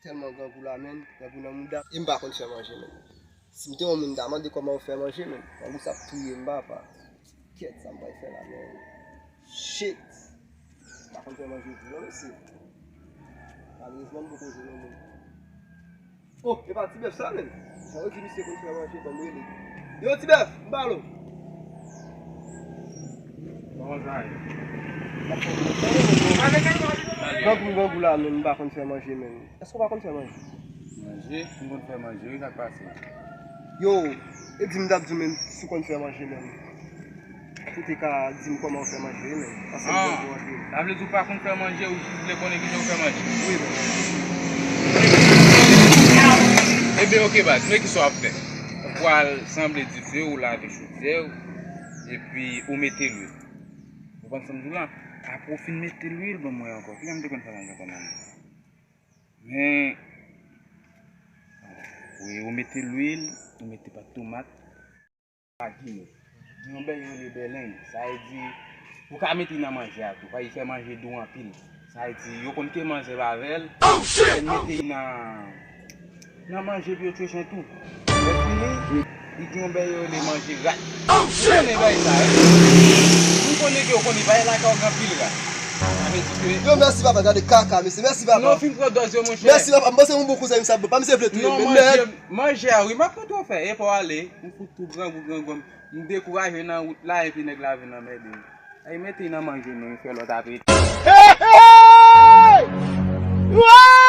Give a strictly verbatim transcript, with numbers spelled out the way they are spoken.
Tèlman grangou la, menn, grangou nan mouda. E m pa konn fè manje, menn. Si m te yon moun, m ta mande kòman yo fè manje, menn. Grangou sa ap touye m, papa. Kèt, sa m pral fè la, menn. Shit. M pa konn fè manje tou, non, mesye. Malerezman, m poko jwenn yon moun. Oh, e pa Ti Bèf sa, menn. Jan yo di misye konn fè manje, ban m rele. Yo, Ti Bèf, m pale w. Kòman sa ye? Grangou, grangou la, menn, m pa konn fè manje, menn. Èske w pa konn fè manje? Manje? M konn fè manje, wi, sa k pase? Yo, e di m t ap di w, menn, si w konn fè manje, menn. Ou te ka di m kòman w fè manje, wi, menn. Paske m Ah, konn fè manje. Sa vle di w pa konn fè manje, ou jis vle konnen kijan w fè manje? Wi, menn. Ebyen, oke, baz, men kisa w ap fè? Ou pral sanble dife, ou lave chodyè w, epi ou mete lwil. Ou konprann sa m di w la? Apre w fin mete lwil, ban mwen ankò. Kijan m te konn fè manje ankò, manman? Men, wi, ou mete lwil, ou mete pat tomat, pa ginen. Gen yon bèy yo rele bèleng, sa vle di, ou ka mete nan manje a tou, paske fè manje dou anpil. Sa vle di, yo konn ke manzè pa avè l, yo konn mete nan, nan manje pou yo tchwechen tou. Lè fini, li gen yon bèy yo rele manje rat. Ou konnen bèy sa, wi. Ou konnen ke yo konnen bèy lakay ou gen anpil rat. Sa vle di ke Yo, mèsi, papa, gade kaka, mesye, mèsi, papa. Non, fin pran dòz yo, monchè. Mèsi, papa, m panse yon bon konsèy, m sa, papa, misye vle touye m, men manje, manje a, wi, m ap montre w fè, e pa w ale, m fout tou grangou, grangou, m dekouraje nan wout la, epi nèg la vin anmède m. Ay, mete nan manje nou, fè lòt apre. Hey, hey! Wouy!